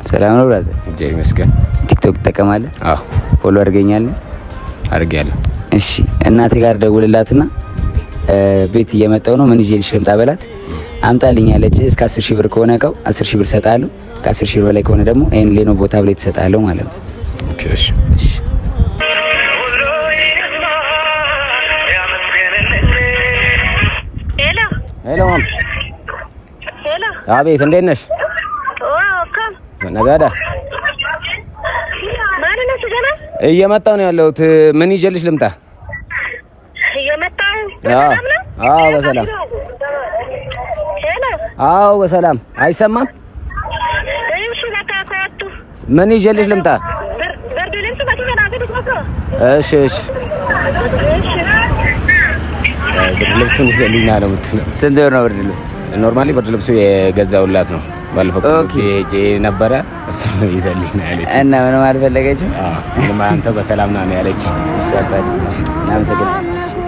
ሰላም ነው brother? እግዚአብሔር ይመስገን። ቲክቶክ ትጠቀማለህ? አዎ። Follow አድርገኛለህ? አድርጌያለሁ። እሺ፣ እናቴ ጋር ደውልላትና ቤት እየመጣሁ ነው፣ ምን ይዤልሽ ልምጣ በላት። አምጣልኝ ያለች እስከ 10 ሺህ ብር ከሆነ እቃው 10 ሺህ ብር እሰጥሃለሁ። ከ10 ሺህ ብር በላይ ከሆነ ደግሞ ይሄን Lenovo tablet እሰጥሃለሁ ማለት ነው። Okay፣ እሺ። እሺ። Hello. Hello mom። Hello. አቤት፣ እንዴት ነሽ? Akkam? Nagaadha። ማንነቱ ገና እየመጣሁ ነው ያለሁት። ምን ይዤልሽ ልምጣ? እየመጣሁ። አዎ። በሰላም ነው? አዎ፣ በሰላም። Hello. አዎ፣ በሰላም። አይሰማም? እሺ፣ በቃ ከወጡ። ምን ይዤልሽ ልምጣ? ብርድ ልብስ በተዘናግዱት መቶ። እሺ እሺ። እሺ። ብርድ ልብሱን ይዘልኝና ነው የምትለው። ስንት ብር ነው ብርድ ልብስ? Normally ብርድ ልብሱ የገዛሁላት ነው። ባለፈው ሄጄ ነበረ፣ እሱ ነው ይዘልኝ ነው ያለች። እና ምንም አልፈለገችም? አዎ፣ ምንም፣ አንተ በሰላም ና ነው ያለች። እሺ አባቴ፣ እናመሰግናለን።